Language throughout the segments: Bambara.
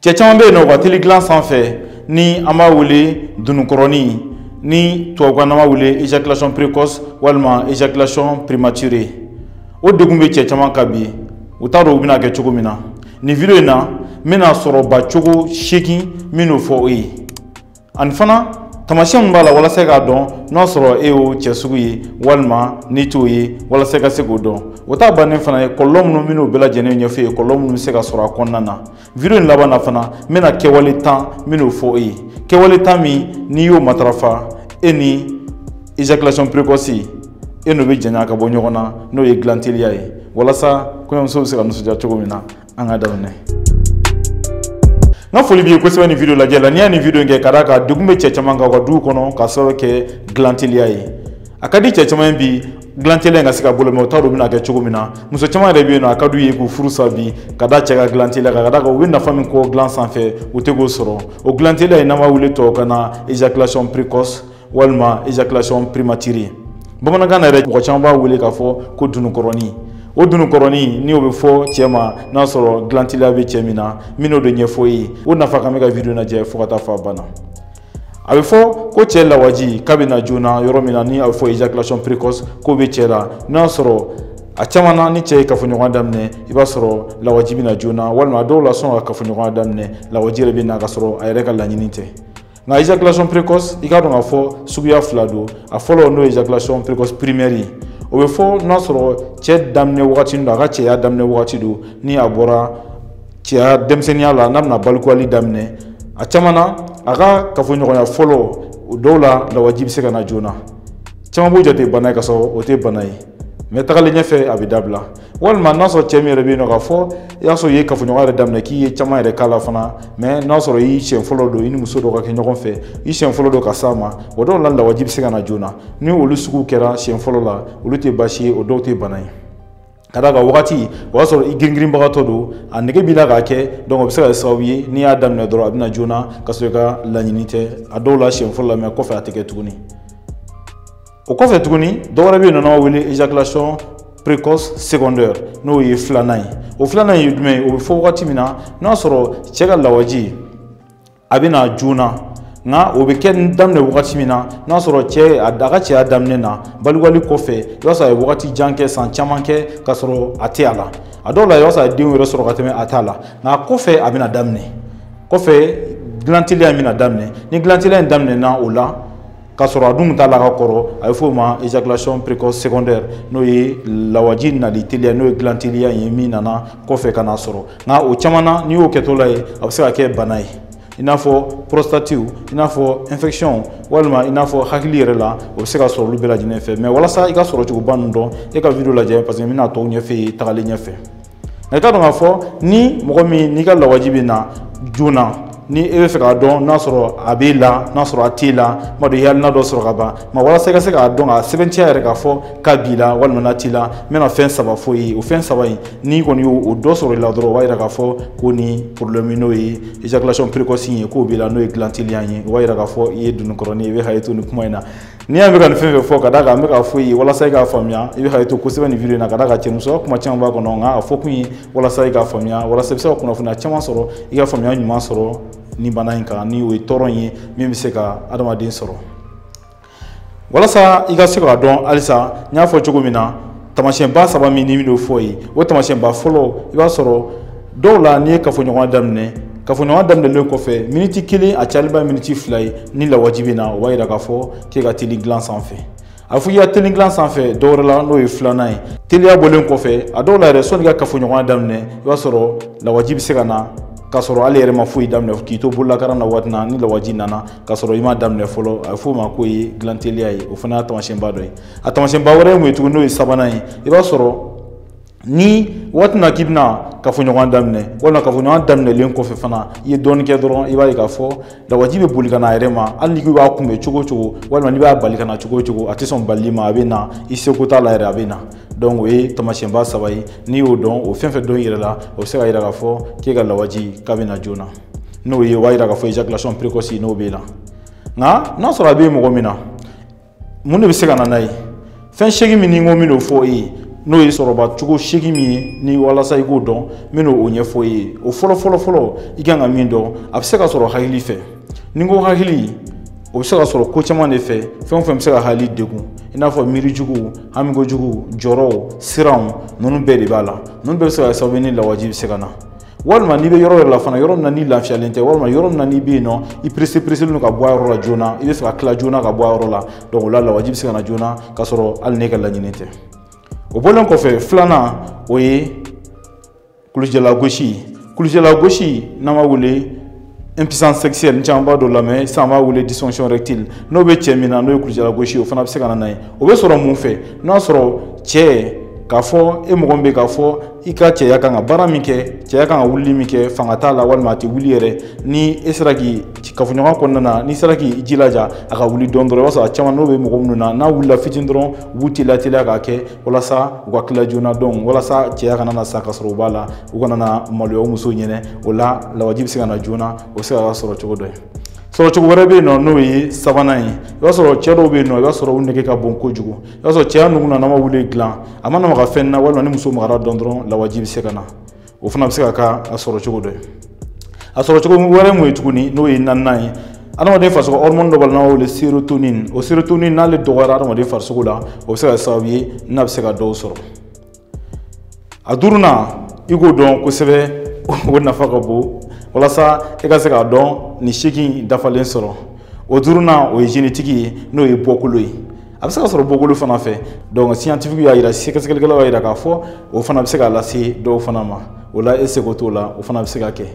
Cɛ caman bɛ yen nɔ u ka teli dilan sanfɛ ni an b'a wele dununkɔrɔnin, ni tubabukan na an b'a wele éjaculation précoce walima éjaculation prématurée. O degun bɛ cɛ caman kan bi, u t'a dɔn u bɛna kɛ cogo min na. Nin vidéo in na, n bɛna sɔrɔba cogo 8 minnu fɔ o ye, ani fana taamasiyɛn min b'a la walasa k'a dɔn n'a sɔrɔ e y'o cɛ sugu ye walima n'i t'o ye, walasa i ka se k'o dɔn. O t'a bannen fana ye, kɔlɔlɔ minnu bɛn'o bɛɛ lajɛlen ɲɛfɔ ye, kɔlɔlɔ minnu bɛ se ka sɔrɔ a kɔnɔna na. Vidéo in laban na fana, n bɛna kɛwale 10 minnu fɔ e ye, kɛwale 10 min n'i y'o matarafa, e ni éjaculation précoce e n'o bɛ janya ka bɔ ɲɔgɔn na, n'o ye dilan teliya ye, walasa kɔɲɔmuso bɛ se ka nisɔndiya cogo min na. An ka daminɛ. N ka foli b'i ye kosɛbɛ nin vidéo lajɛ la. N'i y'a nin vidéo in kɛ, ka d'a kan degun bɛ cɛ caman kan u ka duw kɔnɔ k'a sababu kɛ dilan teliya ye. A ka di cɛ caman ye bi dilan teliya in ka se ka bolo, mɛ u t'a dɔn u bɛna kɛ cogo min na. Muso caman yɛrɛ bɛ yen nɔ, a ka d'u ye k'u furu sa bi ka da cɛ ka dilan teliya kan, ka d'a kan u bɛ nafa min kɔ dilan sanfɛ, u tɛ k'o sɔrɔ. O dilan teliya in, n'an b'a wele tubabukan na éjaculation précoce walima éjaculation prématurée. Bamanankan na yɛrɛ, mɔgɔ caman b'a wele k'a fɔ ko dununkɔrɔnin. O dununkɔrɔnin ni o bɛ fɔ cɛ ma n'a sɔrɔ dilan teliya bɛ cɛ min na, n bɛn'o de ɲɛfɔ e ye. O nafa kan bɛ ka vidéo lajɛ fo ka taa fɔ a banna. A bɛ fɔ ko cɛ lawaji k'a bɛ na joona yɔrɔ min na, ni a bɛ fɔ éjaculation précoce k'o bɛ cɛ la, n'a sɔrɔ a caman na ni cɛ ye kafoɲɔgɔnya daminɛ, i b'a sɔrɔ lawaji bɛ na joona, walima a dɔw la sɔn ka kafoɲɔgɔnya daminɛ, lawaji yɛrɛ bɛ na ka sɔrɔ a yɛrɛ ka laɲini tɛ. Nka éjaculation précoce, i k'a dɔn k'a fɔ suguya 2 don. A fɔlɔ, n'o ye éjaculation précoce primaire ye, o bɛ fɔ n'a sɔrɔ cɛ daminɛ wagati don, a ka cɛya daminɛ wagati don, ni a bɔra cɛya denmisɛnninya la, n'a bɛna balikuyali daminɛ, a caman na a ka kafoɲɔgɔnya fɔlɔ, o dɔw la lawaji bɛ se ka na joona. Caman b'o jate bana ye ka sɔrɔ o tɛ bana ye, mɛ tagalen ɲɛfɛ a bɛ dabila. Walima n'a sɔrɔ cɛ min yɛrɛ bɛ yen nɔ k'a fɔ i y'a sɔrɔ i ye kafoɲɔgɔnya yɛrɛ daminɛ, k'i ye caman yɛrɛ k'a la fana, mɛ n'a sɔrɔ i siɲɛ fɔlɔ don, i ni muso dɔ ka kɛ ɲɔgɔn fɛ, i siɲɛ fɔlɔ don ka s'a ma, o dɔw la lawaji bɛ se ka na joona. Ni olu sugu kɛra siɲɛ fɔlɔ la, olu tɛ baasi ye, o dɔw tɛ bana ye. Ka d'a kan wagati o y'a sɔrɔ i girin-girinbagatɔ don, a nege b'i la k'a kɛ, donc o bɛ se ka kɛ sababu ye n'i y'a daminɛ dɔrɔn a bɛ na joona ka sɔrɔ i ka laɲini tɛ. A dɔw la siɲɛ fɔlɔ la, mɛ kɔfɛ a tɛ kɛ tuguni. O kɔfɛ tuguni, dɔ wɛrɛ bɛ yen nɔ n'an b'a wele éjaculation précoce secondaire, n'o ye filanan ye. O filanan ye jumɛn ye? O bɛ fɔ wagati min na n'a sɔrɔ cɛ ka lawaji a bɛ na joona, nka o bɛ kɛ daminɛ wagati min na n'a sɔrɔ cɛ a ka cɛya daminɛ na balikuyali kɔfɛ, i b'a sɔrɔ a ye wagati jan kɛ, san caman kɛ ka sɔrɔ a tɛ a la. A dɔw la i b'a sɔrɔ a ye denw yɛrɛ sɔrɔ ka tɛmɛ a t'a la, nka kɔfɛ a bɛna daminɛ. Kɔfɛ dilan teliya in bɛna daminɛ. Ni dilan teliya in daminɛna o la k'a sɔrɔ a dun t'a la ka kɔrɔ, a bɛ f'o ma éjaculation précoce secondaire, n'o ye lawaji nali teliya, n'o ye dilan teliya ye min nana kɔfɛ ka n'a sɔrɔ. Nka o caman na, n'i y'o kɛtɔla ye, a bɛ se ka kɛ bana ye, i n'a fɔ prostate, i n'a fɔ infection, walima i n'a fɔ hakili yɛrɛ la, o bɛ se ka sɔrɔ olu bɛɛ lajɛlen fɛ. Mɛ walasa i ka sɔrɔ cogoba ninnu dɔn, e ka vidéo lajɛ, parce que n bɛna tɔw ɲɛfɔ e ye tagalen ɲɛfɛ. Nka i k'a dɔn k'a fɔ ni mɔgɔ min n'i ka lawaji bɛ na joona, ni e bɛ fɛ k'a dɔn n'a sɔrɔ a b'e la, n'a sɔrɔ a t'e la, n b'a dɔn i hakilina dɔ sɔrɔ ka ban. Mɛ walasa i ka se k'a dɔn k'a sɛbɛntiya yɛrɛ k'a fɔ k'a b'i la walima n'a t'i la, n bɛna fɛn 3 fɔ i ye. O fɛn 3 in, n'i kɔni y'o dɔ sɔrɔ i la dɔrɔn, o b'a yira k'a fɔ ko ni problème n'o ye éjaculation précoce ye k'o b'i la, n'o ye dilan teliya ye, o b'a yira k'a fɔ i ye dununkɔrɔnin ye. I bɛ hakili to nin kuma in na. N'i y'a mɛn ka nin fɛn fɛn fɔ, ka d'a kan n bɛ k'a fɔ i ye walasa i k'a faamuya, i bɛ hakili to kosɛbɛ nin vidéo in na, ka d'a kan cɛmusoya kuma caman b'a kɔnɔ, nka a fɔ kun ye walasa i k'a faamuya, walasa i bɛ se ka kunnafoniya caman sɔrɔ, i ka faamuya ɲuman sɔrɔ ni bana in kan, ni o ye tɔɔrɔ in ye min bɛ se ka adamaden sɔrɔ. Walasa i ka se k'a dɔn halisa, n y'a fɔ cogo min na, taamasiyɛnba 3 min ni bɛn'o fɔ ye, o taamasiyɛnba fɔlɔ, i b'a sɔrɔ dɔw la n'i ye kafoɲɔgɔnya daminɛ, kafoɲɔgɔnya daminɛlen kɔfɛ miniti 1, a cayalenba miniti 2 ye, ni lawaji bɛ na, o b'a yira k'a fɔ k'e ka teli dilan sanfɛ. A fɔ i ka teli dilan sanfɛ dɔw wɛrɛ la, n'o ye filanan ye. Teliya bɔlen kɔfɛ, a dɔw la yɛrɛ sɔnni ka kafoɲɔgɔnya daminɛ, i b'a sɔrɔ lawaji bɛ se ka na k'a sɔrɔ hali yɛrɛ ma foyi daminɛ, k'i to bololakaran na waati na, ni lawaji nana k'a sɔrɔ i m'a daminɛ fɔlɔ, a bɛ f'o ma k'o ye dilan teliya ye. O fana y'a taamasiyɛnba dɔ ye. A taamasiyɛnba wɛrɛ ye mun ye tuguni, n'o ye sabanan ye, i b'a sɔrɔ ni waati na k'i bɛna kafoɲɔgɔnya daminɛ, walima kafoɲɔgɔnya daminɛlen kɔfɛ fana, i ye dɔɔnin kɛ dɔrɔn, i b'a ye k'a fɔ lawaji bɛ boli ka na a yɛrɛ ma, hali n'i ko i b'a kunbɛn cogo o cogo, walima n'i b'a bali ka na cogo o cogo, a tɛ sɔn balili ma, a bɛ na, i seko t'a la yɛrɛ, a bɛ na. Donc o ye taamasiyɛnba 3 ye. N'i y'o dɔn, o fɛn fɛn dɔn i yɛrɛ la, o bɛ se ka yira k'a fɔ k'e ka lawaji k'a bɛ na joona, n'o ye o b'a yira k'a fɔ éjaculation précoce n'o b'e la. Nka n'a sɔrɔ a bɛ mɔgɔ min na, mun de bɛ se ka na n'a ye? Fɛn 8 min ni n ko n bɛn'o fɔ e ye, n'o ye sɔrɔba cogo 8 min ye ni walasa i k'o dɔn, n bɛna o ɲɛfɔ i ye. O fɔlɔ fɔlɔ fɔlɔ, i kan ka min dɔn, a bɛ se ka sɔrɔ hakili fɛ. Ni n ko hakili, o bɛ se ka sɔrɔ ko caman de fɛ, fɛn o fɛn bɛ se ka hakili degun, i n'a fɔ miiri jugu, hamiko jugu, jɔrɔw, siranw, ninnu bɛɛ de b'a la. Ninnu bɛɛ bɛ se ka kɛ sababu ye ni lawaji bɛ se ka na. Walima n'i bɛ yɔrɔ yɛrɛ la fana, yɔrɔ min na n'i lafiyalen tɛ, walima yɔrɔ min na n'i bɛ yen nɔ, i pressé pressé don ka bɔ a yɔrɔ la joona, i bɛ fɛ ka tila joona ka bɔ a yɔrɔ la, donc o la lawaji bɛ se ka na joona k'a sɔrɔ hali n'e ka laɲini tɛ. O bɔlen kɔfɛ, filanan o ye kulusijalagosi. Kulusijalagosi n'an b'a wele impuissance sexuelle, n caman b'a dɔn la, mais sisan an b'a wele dysfonction érectile. N'o bɛ cɛ min na, n'o ye kulusijalagosi, o fana bɛ se ka na n'a ye. O bɛ sɔrɔ mun fɛ? N'a sɔrɔ cɛ, k'a fɔ e mɔgɔ min bɛ k'a fɔ i ka cɛya kan ka baara min kɛ, cɛya kan ka wulili min kɛ, fanga t'a la walima a tɛ wuli yɛrɛ, ni e sera k'i kafoɲɔgɔn kɔnɔna na, n'i sera k'i jilaja a ka wuli dɔɔni dɔrɔn, i b'a sɔrɔ a caman n'o bɛ mɔgɔ minnu na, n'a wulila fitinin dɔrɔn, u b'u teliya teliya k'a kɛ walasa u ka tila joona, donc walasa cɛya kana na sa ka sɔrɔ u b'a la, u kana na maloya u musow ɲɛnɛ. O la lawaji bɛ se ka na joona, o bɛ se ka sɔrɔ cogo dɔ ye. Sɔrɔ cogo wɛrɛ bɛ yen nɔ, n'o ye sabanan ye. I b'a sɔrɔ cɛ dɔw bɛ yen nɔ, i b'a sɔrɔ u nege ka bon kojugu. I b'a sɔrɔ cɛya nugu na, n'a ma wuli dilan, a mana maga fɛn na, walima ni muso magara dɔn dɔrɔn, lawaji bɛ se ka na. O fana bɛ se ka kɛ a sɔrɔ cogo dɔ ye. A sɔrɔ cogo wɛrɛ mun ye tuguni, n'o ye naaninan ye, adamaden farisogo hormone dɔ b'a la n'an b'a wele sérotonine. O sérotonine, n'ale dɔgɔyara adamaden farisogo la, o bɛ se ka kɛ sababu ye n'a bɛ se ka dɔw sɔrɔ. A duurunan, i k'o dɔn kosɛbɛ, o nafa ka bon walasa e ka se k'a dɔn nin 8 dafalen sɔrɔ. O duurunan, o ye génétique ye, n'o ye bɔkolo ye. A bɛ se ka sɔrɔ bɔkolo fana fɛ. Donc scientifique y'a yira, sɛgɛsɛgɛlikɛlaw y'a yira k'a fɔ o fana bɛ se k'a lase dɔw fana ma. O la e seko t'o la, o fana bɛ se ka kɛ.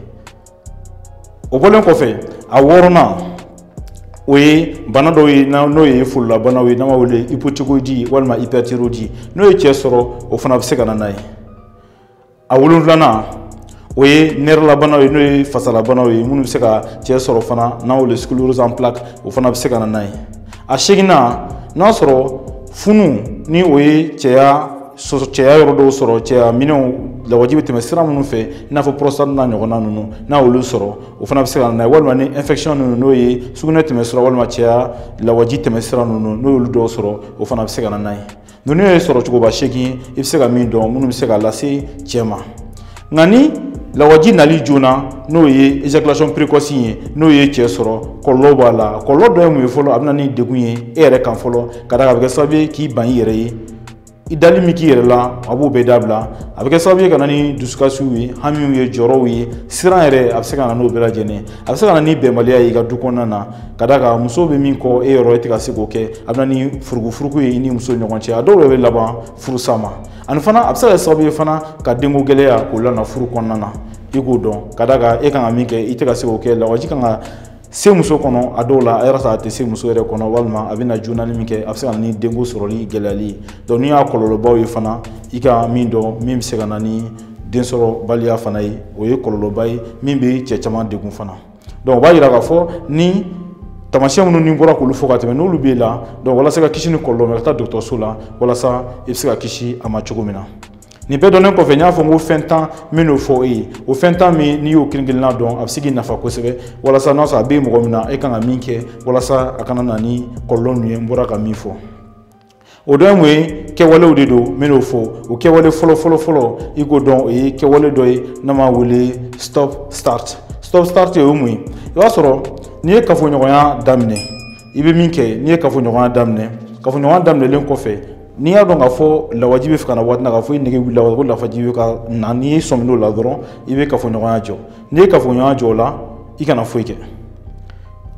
O bɔlen kɔfɛ, a wɔɔrɔnan, o ye bana dɔw ye, n'o ye fololabanaw ye, n'an b'a wele hypothyroïdie walima hyperthyroïdie. N'o ye cɛ sɔrɔ, o fana bɛ se ka na n'a ye. A wolonfilanan, o ye nɛrɛlabanaw ye, n'o ye fasalabanaw ye, minnu bɛ se ka cɛ sɔrɔ fana, n'an wele sclérose en plaques, o fana bɛ se ka na n'a ye. A seginnan, n'a sɔrɔ funu, ni o ye cɛya yɔrɔ dɔw sɔrɔ, cɛya minɛnw lawaji bɛ tɛmɛ sira minnu fɛ, i n'a fɔ prostate n'a ɲɔgɔnna ninnu, n'a y'olu sɔrɔ, o fana bɛ se ka na n'a ye. Walima ni infection ninnu, n'o ye sugunɛ tɛmɛ sira walima cɛya lawaji tɛmɛ sira ninnu, n'o y'olu dɔw sɔrɔ, o fana bɛ se ka na n'a ye. Ninnu ye sɔrɔ cogoba 8 ye, i bɛ se ka min dɔn, minnu bɛ se ka lase cɛ ma. Nka ni lawaji nali joona, n'o ye éjaculation précoce ye, n'o ye cɛ sɔrɔ, kɔlɔlɔ b'a la. Kɔlɔlɔ dɔ ye mun ye fɔlɔ? A bɛ na ni degun ye e yɛrɛ kan fɔlɔ, ka d'a kan a bɛ kɛ sababu ye k'i ban i yɛrɛ ye. I dali min k'i yɛrɛ la, a b'o bɛɛ dabila. A bɛ kɛ sababu ye ka na ni dusukasiw ye, hamiw ye, jɔrɔw ye, siran yɛrɛ, a bɛ se ka na n'o bɛɛ lajɛlen ye. A bɛ se ka na ni bɛnbaliya ye i ka du kɔnɔna na, ka d'a kan muso bɛ min kɔ e yɔrɔ, e tɛ ka se k'o kɛ. A bɛ na ni furukufuruku ye i ni muso ɲɔgɔn cɛ. A dɔw yɛrɛ bɛ laban furusa ma. Ani fana, a bɛ se ka kɛ sababu ye fana ka denko gɛlɛya k'o lana furu kɔnɔna na. I k'o dɔn, ka d'a kan e kan ka min kɛ, i tɛ ka se k'o kɛ. Lawaji kan ka se muso kɔnɔ, a dɔw la a yɛrɛ sɔrɔ a tɛ se muso yɛrɛ kɔnɔ, walima a bɛ na joona ni min kɛ, a bɛ se ka na ni denko sɔrɔli gɛlɛyali ye. Donc n'i y'a kɔlɔlɔbaw ye fana, i ka min dɔn, min bɛ se ka na ni densɔrɔbaliya fana ye, o ye kɔlɔlɔba ye min bɛ cɛ caman degun fana. Donc o b'a yira k'a fɔ ni taamasiyɛn minnu ni bɔra k'olu fɔ ka tɛmɛ, n'olu b'e la, donc walasa ka kisi ni kɔlɔlɔ ma, i ka taa dɔgɔtɔrɔso la walasa i bɛ se ka kisi a ma cogo min na. Nin bɛɛ dɔnnen kɔfɛ, n y'a fɔ n ko fɛn 10 min n'o fɔ e ye, o fɛn 10 min n'i y'o kelen kelenna dɔn, a bɛ se k'i nafa kosɛbɛ, walasa n'a sɔrɔ a bɛ mɔgɔ min na, e kan ka min kɛ walasa a kana na ni kɔlɔlɔ ninnu ye n bɔra ka min fɔ. O dɔ ye mun ye? Kɛwalew de don, n bɛn'o fɔ. O kɛwale fɔlɔ fɔlɔ fɔlɔ, i k'o dɔn, o ye kɛwale dɔ ye n'an b'a wele stop start. Stop start o ye mun ye? I b'a sɔrɔ n'i ye kafoɲɔgɔnya daminɛ, i bɛ min kɛ, n'i ye kafoɲɔgɔnya daminɛ, kafoɲɔgɔnya daminɛlen kɔfɛ, n'i y'a dɔn k'a fɔ lawaji bɛ fɛ ka na waati la, k'a fɔ i nege wulila ko lawaji bɛ ka na, n'i sɔmin'o la dɔrɔn, i bɛ kafoɲɔgɔnya jɔ. N'i ye kafoɲɔgɔnya jɔ o la, i kana foyi kɛ.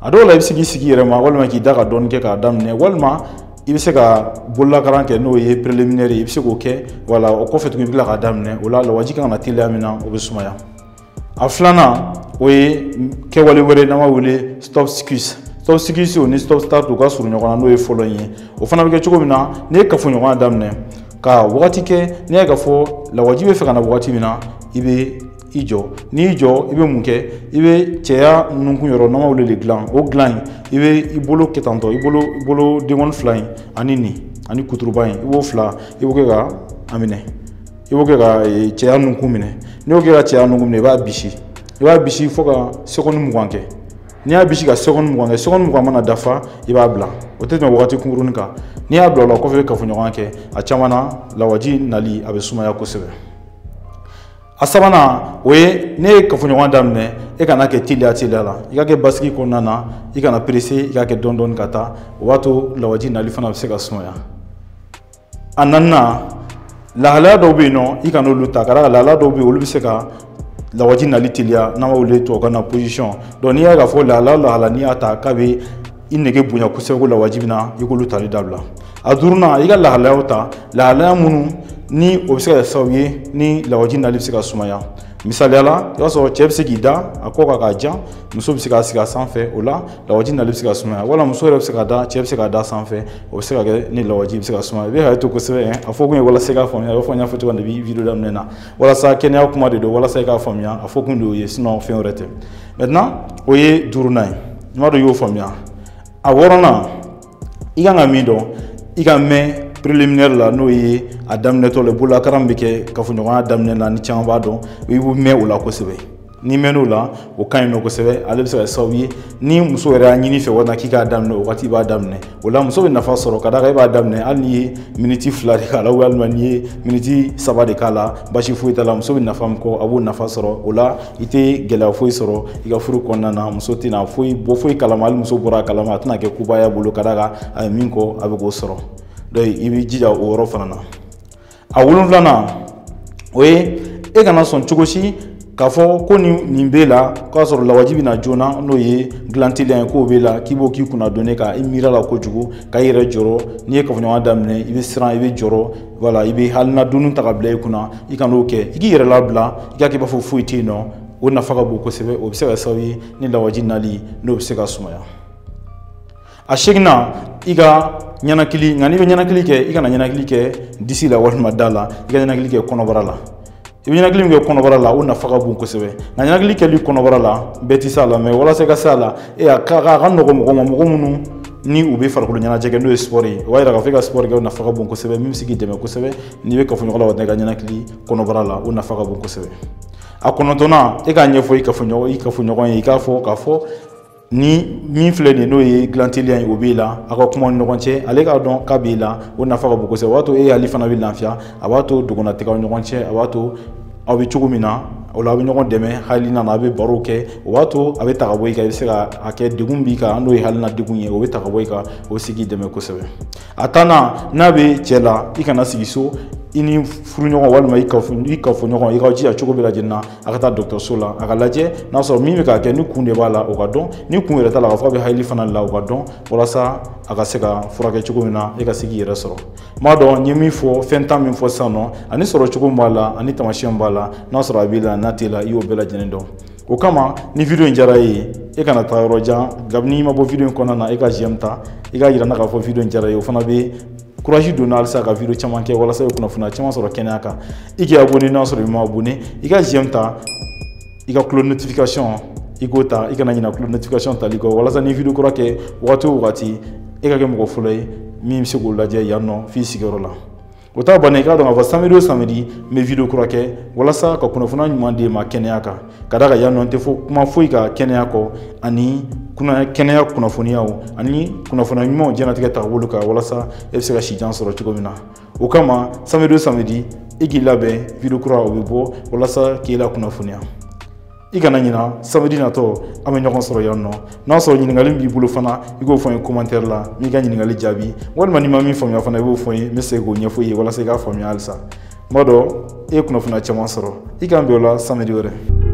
A dɔw la i bɛ se k'i sigi i yɛrɛ ma, walima k'i da ka dɔɔnin kɛ k'a daminɛ, walima i bɛ se ka bololakaran kɛ, n'o ye préliminaire ye, i bɛ se k'o kɛ. Wala o kɔfɛ tuguni i bɛ tila k'a daminɛ. O la lawaji kan ka na teliya min na, o bɛ sumaya. A filanan, o ye kɛwale wɛrɛ n'an b'a wele stop squeeze. Stop squeeze o ni stop start u ka surun ɲɔgɔn na, n'o ye fɔlɔ in ye. O fana bɛ kɛ cogo min na, n'i ye kafoɲɔgɔnya daminɛ ka wagati kɛ, n'i y'a ye k'a fɔ lawaji bɛ fɛ ka na wagati min na, i bɛ i jɔ. N'i y'i jɔ, i bɛ mun kɛ? I bɛ cɛya nunkun yɔrɔ, n'an b'a wele de dilan, o dilan in, i bɛ i bolo kɛ tantɔ, i bolo denkɔni fila in ani nin ani kuturuba in, i b'o fila, i b'o kɛ ka a minɛ, i b'o kɛ ka cɛya nunkun minɛ. N'i y'o kɛ ka cɛya nunkun minɛ, i b'a bisi. I b'a bisi fo ka seconde 20 kɛ. N'i y'a bisi ka seconde 20 kɛ, seconde 20 mana dafa, i b'a bila. O tɛ tɛmɛ wagati kunkurunin kan. N'i y'a bila o la kɔfɛ kafoɲɔgɔnya kɛ, a caman na lawaji nali a bɛ sumaya kosɛbɛ. A sabanan o ye, ne ye kafoɲɔgɔn daminɛ, e kana kɛ teliya teliya la, i ka kɛ basigi kɔnɔna na, i kana pressé, i ka kɛ dɔɔni dɔɔni ka taa, o b'a to lawaji nali fana bɛ se ka sumaya. A naaninan, lahalaya dɔw bɛ yen nɔ, i kana olu ta, ka d'a kan lahalaya dɔw bɛ yen, olu bɛ se ka lawaji nali teliya, n'an b'a wele tubabukan na position. Donc n'i y'a ye k'a fɔ lahala n'i y'a ta k'a bɛ i nege bonya kosɛbɛ ko lawaji bɛ na, i k'olu tali dabila. A duurunan, i ka lahalayaw ta, lahalaya minnu ni o bɛ se ka kɛ sababu ye ni lawaji nali bɛ se ka sumaya. Misaliya la, i b'a sɔrɔ cɛ bɛ se k'i da a kɔ kan k'a jan, muso bɛ se k'a sigi a sanfɛ, o la lawaji nali bɛ se ka sumaya. Wala muso yɛrɛ bɛ se ka da, cɛ bɛ se k'a da sanfɛ, o bɛ se ka kɛ ni lawaji bɛ se ka sumaya. I bɛ hakɛ to kosɛbɛ, a fɔ kun ye walasa i k'a faamuya, i b'a fɔ n y'a fɔ cogo min depuis vidéo daminɛ na, walasa kɛnɛya kuma de don, walasa i k'a faamuya, a fɔ kun de y'o ye, sinon fɛn wɛrɛ tɛ. Maintenant o ye duurunan ye, n b'a dɔn i y'o faamuya. A wɔɔrɔnan, i kan ka min dɔn, i ka mɛn préliminaire la, n'o ye a daminɛtɔ la, bololakaran bɛ kɛ kafoɲɔgɔnya daminɛ na, ni caman b'a dɔn, i b'u mɛn o la kosɛbɛ. N'i mɛnn'o la, o ka ɲi nɔ kosɛbɛ, ale bɛ se ka kɛ sababu ye ni muso yɛrɛ y'a ɲini fɛ walima k'i k'a daminɛ, o waati i b'a daminɛ. O la muso bɛ nafa sɔrɔ, ka d'a kan e b'a daminɛ, hali n'i ye miniti 2 de k'a la, walima n'i ye miniti 3 de k'a la, basi foyi t'a la, muso bɛ nafa min kɔ, a b'o nafa sɔrɔ. O la i tɛ gɛlɛya foyi sɔrɔ i ka furu kɔnɔna na, muso tɛna foyi bɔ foyi kalama, hali muso bɔra a kalama, a tɛna kɛ koba y'a bolo, ka d'a kan a ye min kɔ, a bɛ k'o sɔrɔ. Donc i b'i jija o yɔrɔ fana na. A wolonfilanan, o ye e kana sɔn cogo si k'a fɔ ko nin b'e la, k'a sɔrɔ lawaji bɛ na joona, n'o ye dilan teliya ye, k'o b'e la, k'i b'o k'i kunna don ne kan, i miiri a la kojugu, ka i yɛrɛ jɔrɔ. N'i ye kafoɲɔgɔnya daminɛ, i bɛ siran, i bɛ jɔrɔ, voilà, i bɛ halina donni ta ka bila i kunna, i kan'o kɛ, i k'i yɛrɛ labila, i k'a kɛ i b'a fɔ foyi tɛ yen nɔ. O nafa ka bon kosɛbɛ, o bɛ se ka kɛ sababu ye ni lawaji nali n'o bɛ se ka sumaya. A seginna, i ka ɲɛnakili, nka n'i bɛ ɲɛnakili kɛ, i kana ɲɛnakili kɛ disi la walima da la, i ka ɲɛnakili kɛ kɔnɔbara la. I bɛ ɲɛnakili min kɛ kɔnɔbara la, o nafa ka bon kosɛbɛ. Nka ɲɛnakili kɛli kɔnɔbara la, bɛɛ tɛ s'a la, mais walasa i ka s'a la, a ka nɔgɔn mɔgɔ ma, mɔgɔ minnu ni u bɛ farikolo ɲɛnajɛ kɛ, n'o ye sport ye, o b'a yira k'a fɔ i ka sport kɛ, o nafa ka bon kosɛbɛ, min bɛ se k'i dɛmɛ kosɛbɛ n'i bɛ kafoɲɔgɔn la, i ka ɲɛnakili kɔnɔbara la, o nafa ka bon kosɛbɛ. A kɔnɔntɔnnan, e k'a ɲɛfɔ i kafoɲɔgɔn ye, i k'a fɔ k'a fɔ ni min filɛ nin ye, n'o ye dilan teliya ye, o b'e la, aw ka kuma ni ɲɔgɔn cɛ, ale k'a dɔn k'a b'e la, o nafa ka bon kosɛbɛ. O b'a to e y'ale fana bɛ lafiya, a b'a to dogona tɛ k'aw ɲɔgɔn cɛ, a b'a to aw bɛ cogo min na, o la aw bɛ ɲɔgɔn dɛmɛ hakilina na, aw bɛ barow kɛ, o b'a to a bɛ ta ka bɔ i kan, i bɛ se ka a kɛ degun b'i kan, n'o ye hakilina degun ye, o bɛ ta ka bɔ i kan, o bɛ se k'i dɛmɛ kosɛbɛ. A tannan, n'a bɛ cɛ la, i kana sigi so, i ni furuɲɔgɔn walima i kafoɲɔgɔn, i ka jija cogo bɛɛ lajɛlen na, a ka taa dɔgɔtɔrɔso la, a ka lajɛ n'a sɔrɔ min bɛ k'a kɛ, ni kun de b'a la, o ka dɔn, ni kun yɛrɛ t'a la, k'a fɔ a bɛ hakili fana la, o ka dɔn, walasa a ka se ka furakɛ cogo min na, e ka se k'i yɛrɛ sɔrɔ. N b'a dɔn n ye min fɔ, fɛn tan min fɔ sisan nɔ, ani sɔrɔ cogo min b'a la, ani taamasiyɛn b'a la, n'a sɔrɔ a b'i la, n'a t'e la, i y'o bɛɛ lajɛlen dɔn. O kama ni vidéo in diyara i ye, e kana taa yɔrɔ jan, kabini i ma bɔ vidéo in kɔnɔna na, e ka j'aime ta, i k'a yira n na k'a fɔ vidéo in diyara i ye, o fana bɛ courage donna halisa ka vidéo caman kɛ walasa i bɛ kunnafoniya caman sɔrɔ kɛnɛya kan. I k'i abonné n'a sɔrɔ i ma abonné, i ka j'aime ta, i ka cloche notification i k'o ta, i kana ɲinɛ cloche notification tali kɔ, walasa ni vidéo kura kɛ wagati o wagati, e ka kɛ mɔgɔ fɔlɔ ye min bɛ se k'o lajɛ yan nɔ f'i sigiyɔrɔ la. O t'a bannen, i k'a dɔn k'a fɔ samedi o samedi n bɛ vidéo kura kɛ walasa ka kunnafoniya ɲuman d'e ma kɛnɛya kan, ka d'a kan yan nɔ n tɛ fɔ kuma foyi kan kɛnɛya kɔ, ani kɛnɛya kunnafoniyaw ani kunnafoniya ɲumanw diɲɛlatigɛ taabolo kan, walasa e bɛ se ka si jan sɔrɔ cogo min na. O kama samedi o samedi i k'i labɛn, vidéo kura o bɛ bɔ walasa k'i la kunnafoniya. I kana ɲina, samedi natɔ an bɛ ɲɔgɔn sɔrɔ yan nɔ. N'a sɔrɔ ɲininkali min b'i bolo fana, i k'o fɔ n ye commentaire la, n b'i ka ɲininkali jaabi, walima n'i ma min faamuya fana, i b'o fɔ n ye, n bɛ segin k'o ɲɛfɔ i ye walasa i k'a faamuya halisa. N b'a dɔn e ye kunnafoniya caman sɔrɔ, i k'an bɛn o la samedi wɛrɛ.